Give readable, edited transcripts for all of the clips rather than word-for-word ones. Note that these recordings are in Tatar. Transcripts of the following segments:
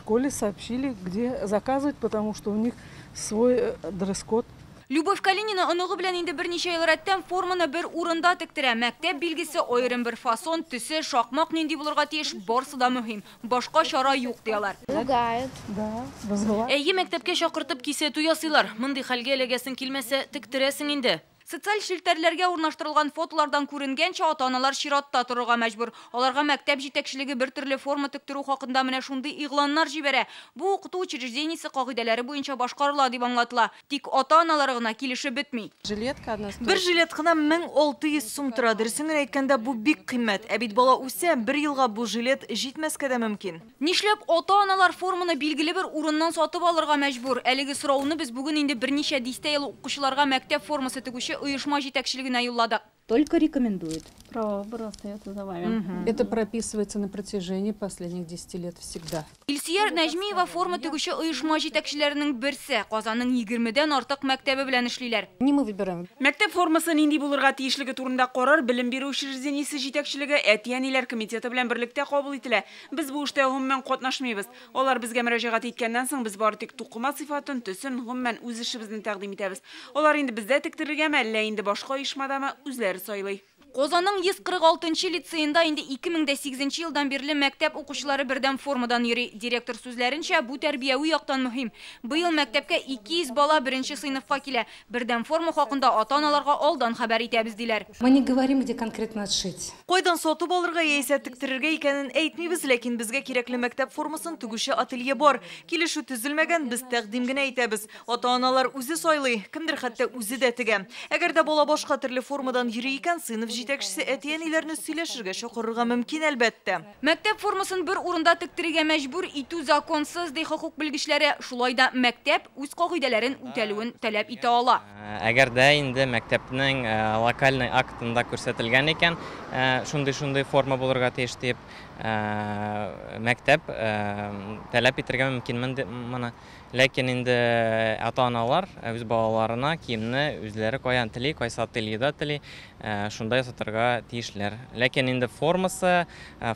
школе сообщили, где заказывать, потому что у них свой дресс-код. Любовь Калинина оныгы белән инде берничә ел рәттән форманы бер урында тектерә. Мәктәп билгесе, аерым бер фасон, төсе, шакмак нинди булырга тиеш, барсы да мөһим. Башка чара юк, ди алар. Ругают. Да, вызывают. Әйе, мәктәпкә чакыртып кисәтү ясыйлар. Мондый хәлгә эләгәсең килмәсә, тектерәсең инде. Социаль челтәрләргә урнаштырылган фотолардан күренгәнчә, ата-аналар чиратта торырга мәҗбүр. Аларга мәктәп җитәкчелеге бер төрле форма тектерү хакында менә шундый игъланнар җибәрә. Бу укыту учреждениесе кагыйдәләре буенча башкарыла дип аңлатыла. Тик ата-аналары гына килешеп бетми. Жилетка одна стоит. Бер жилет кына 1600 сум тора. Дөресен генә әйткәндә, бу бик кыйммәт. Ә бит бала үсә, бер елга бу жилет җитмәскә дә мөмкин. Нишләп ата-аналар форманы билгеле бер урыннан сатып алырга мәҗбүр? Әлеге сорауны без бүген инде берничә дистә ел укучыларга мәктәп формасы тегүче оешма җитәкчелегенә юлладык. Только рекомендует. Право выбора остается за вами. Это прописывается на протяжении последних 10 лет всегда. Илсөяр Нәҗмиева форма тегүче оешма җитәкчеләренең берсе. Казанның 20дән артык мәктәбе белән эшлиләр. Не мы выбираем. Мәктәп формасы нинди булырга тиешлеге турында карар белем бирү учреждениесе җитәкчелеге, әти-әниләр комитеты белән берлектә кабул ителә. Без бу эштә гомумән катнашмыйбыз. Алар безгә мөрәҗәгать иткәннән соң без бары тик тукыма сыйфатын, төсен, гомумән үз эшебезне тәкъдим итәбез. Алар инде бездә тектерергәме, әллә инде башка оешмадамы, үзләре сайлый. Казанның 146 лицеенда инде 2008 елдан бирле мәктәп укучылары бердәм формадан йөри. Директор сүзләренчә, бу тәрбияви яктан мөһим. Быел мәктәпкә 200 бала беренче сыйныфка килә. Бердәм форма хакында ата-аналарга алдан хәбәр итәбез, диләр. Мы не говорим, где конкретно отшить. Кайдан сатып алырга яисә тектерергә икәнен әйтмибез, ләкин безгә кирәкле мәктәп формасын тегүче ателье бар. Килешү төзелмәгән, без тәкъдим генә итәбез. Ата-аналар үзе сайлый, кемдер хәтта үзе дә тегә. Әгәр дә бала башка төрле формадан йөри икән, сыйныф җитәкчесе әти-әниләрне сөйләшергә чакырырга мөмкин, әлбәттә. Мәктәп формасын бер урында тектерергә мәҗбүр итү законсыз, ди хокук белгечләре. Шулай да мәктәп үз кагыйдәләрен үтәлүен таләп итә ала. Әгәр дә инде мәктәпнең локальный актында күрсәтелгән икән, шундый-шундый форма булырга тиеш дип, мәктәп таләп итәргә мөмкин моны. Ләкин инде ата-аналар үз балаларына киемне үзләре каян тели, кайсы ательеда тели, шунда ясатырга тиешләр. Ләкин инде формасы,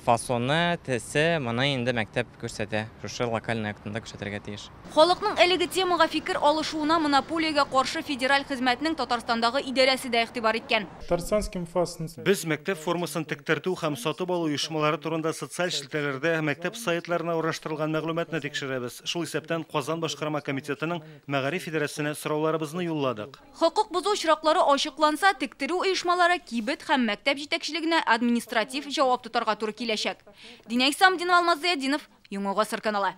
фасоны, төсе моны инде мәктәп күрсәтә. Шушы локальный актында күрсәтергә тиеш. Халыкның әлеге темага фикер алышуына монополиягә каршы федераль хезмәтнең Татарстандагы идарәсе дә игътибар иткән. Татарстанский МФАС Без мәктәп формасын тектертү һәм сатып алу оешмалары турында социаль челтәрләрдә, мәктәп сайтларына урнаштырылган мәгълүматны тикшерәбез. Шул исәптән Казан башкарма комитетының мәгариф идарәсенә сорауларыбызны юлладык. Хокук бозу очраклары ачыкланса, тектерү оешмалары, кибет һәм мәктәп җитәкчелегенә административ җавап тотарга туры киләчәк. Динә Исламдинова, Алмаз Зыятдинов, Яңа Гасыр каналы.